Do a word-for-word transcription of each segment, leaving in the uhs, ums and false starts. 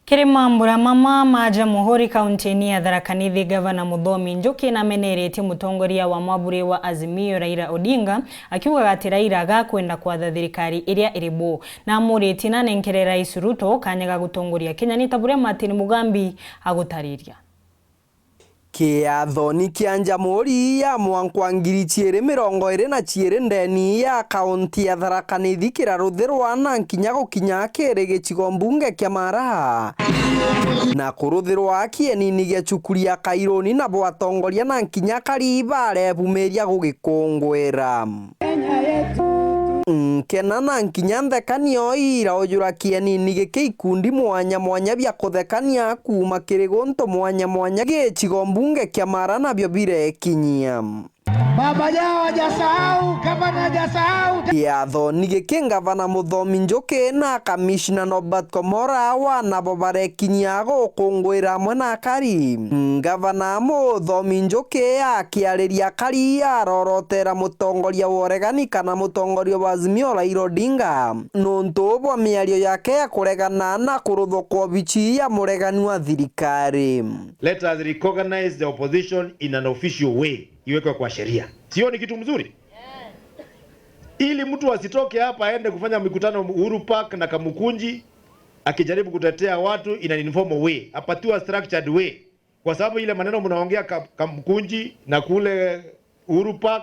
Kiri mambura mama ma Jamhuri kaunti-ini ya Tharaka Nithi, Gavana Muthomi Njuki nameneretie mutongoria wa mwaburi wa Azimio Raila Odinga, akiugaga ati Raila gakwenda kwatha thirikari iria iri bu. Na amuritie nanenkere Rais Ruto kanya ga gutongoria Kenya ni ta buria Martin Mugambi agutariria. Kiathoni kia Njamuri ya mwanka wa ngiri ciiri mirongo iri na ciiri ndeni ya kaunti ya Tharaka Nithi kiraruthirwa na nkinya gukinya kiri gicigo mbunge kia Mara, na kuruthirwa kienini gia cukuri ya Kairuni, nabo atongoria na nkinya akari barebumiria gugikungwira. Nkena na nkinya nthekanio iraujura kienini giki ikundi mwanya mwanya bia kuthekania kuuma kiri guntu mwanya mwanya gicigo mbunge kia Mara nabio birekinyia. Baba yao hajasahau, gavana hajasahau. Kiathoni giki, Ngavana Muthomi Njuki na Kamishna Norbert Komora wa nabo barekinyia gukungwira amwe na akari. Ngavana Muthomi Njuki akiariria akari arorotera mutongoria wa uregani kana mutongoria wa Azimio Raila Odinga nuntu bwa miario yake ya kuregana na kuruthwa kwa obici ya muregani wa thirikari. Let us recognize the opposition in an official way, iwekwe kwa sheria. Sio ni kitu mzuri? Ili mtu asitoke hapa aende kufanya mikutano Uhuru Park na Kamukunji akijaribu kutetea watu in an informal way, apatiwa structured way. Kwa sababu ile maneno mnaongea Ka-, Kamukunji na kule Uhuru Park,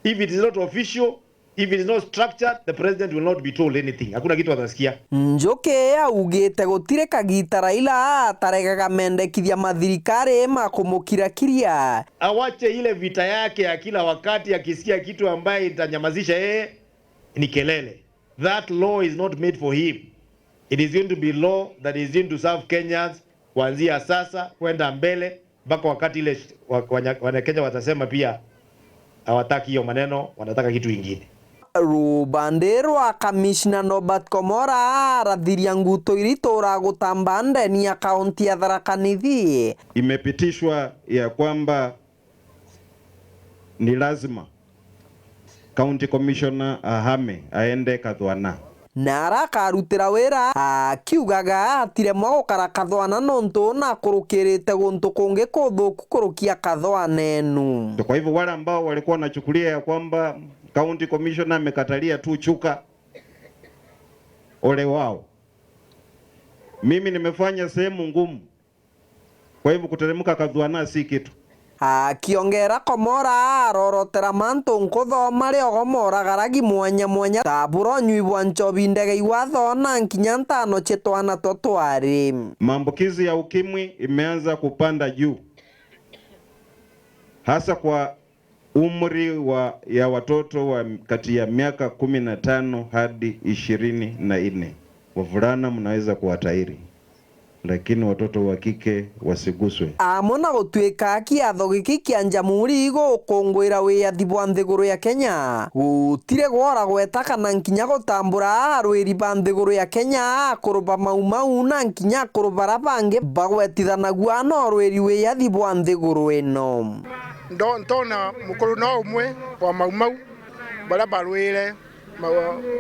if it is not official, if it is not structured, the president will not be told anything. Hakuna kitu atasikia. Njuki augite gutiri kagita Raila ataregaga mendekithia ma thirikari ma kumukirakiria. Awache ile vita yake ya kila wakati, akisikia kitu ambaye itanyamazisha yeye ni kelele. That law is not made for him. It is going to be law that is going to serve Kenyans kuanzia sasa kwenda mbele, mpaka wakati ile sh-, wa-, wanya-, Wanakenya watasema pia hawataki hiyo maneno, wanataka kitu ingine. Rubande rwa Kamishna Norbert Komora arathiria nguto iritu ra gutamba ndeni ya kaunti ya Tharaka Nithi. Imepitishwa ya kwamba ni lazima County Commissioner ahame aende Kathwana. Na ara akarutira wira, akiugaga atiremwa gukara Kathwana nontu nakurukirite guntu kungi kuthuku kurukia Kathwana enu. Kwa hivyo wale ambao walikuwa wanachukulia ya kwamba County Commissioner amekatalia tu Chuka, ole wao. Mimi nimefanya sehemu ngumu. Kwa hivyo kuteremka Kathwana si kitu. Akiongera Komora arorotera mantu nkuthoma riogo moragaragi mwanya mwanya ta buronywi bwa nchobi ndege iwatho na nkinya ntano cia twana twa twari. Maambukizi ya ukimwi imeanza kupanda juu, hasa kwa umri wa, ya watoto wa kati ya miaka kumi na tano hadi ishirini na nne. Wavulana mnaweza kuwatahiri, lakini watoto wa kike wasiguswe. Amwe na gutuika kiatho giki kia Njamuri gukungwira wiyathi bwa nthiguru ya Kenya, gutire gwora gweta kana nkinya gutambura arwiri ba nthiguru ya Kenya, akuru ba Mau Mau na nkinya akuru bara bangi bagwetithanagua na urwiri wiyathi bwa nthiguru ino. Ndo-, ntona mukuru no umwe wa Mau Mau baria barwire ma-,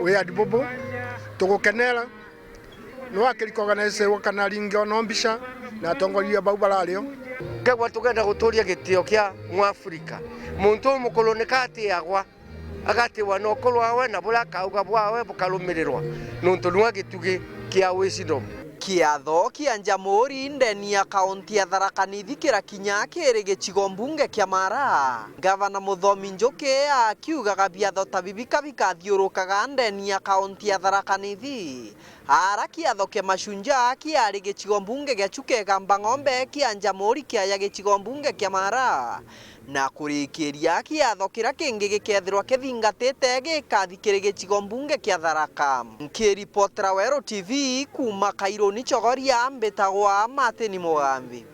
wiyathi bubu. Tugukenera. Nwe akiri kuorganize kana aringe ono mbica na atongoria bau barario. Kegwa tugenda guturia gitio kia Mwafrika, muntu umukuru nika atiagwa, agatiwa na ukuru wawe na buria akauga bwawe bukarumirirwa, nontu niwe gitugi kia wisdom. Kiatho kia Njamuri ndeni ya kaunti ya Tharaka Nithi kirakinya kiri gicigo mbunge kia Mara, Gavana Muthomi Njuki akiugaga biatho ta bibi ka bikathiurukaga ndeni ya kaunti ya Tharaka Nithi. Ara kiatho kia Mashujaa kiari gicigo mbunge gia Chuka Igamba Ng'ombe kia Njamuri kiaja gicigo mbunge kia Mara. Na kurikiria, kiatho kiria kingi gikethirwa kithingatite gikathi kiri gicigo mbunge kia Tharaka. Nkiripotera Weru T V kuuma Kairuni Chogoria, mbitagwa Martin Mugambi.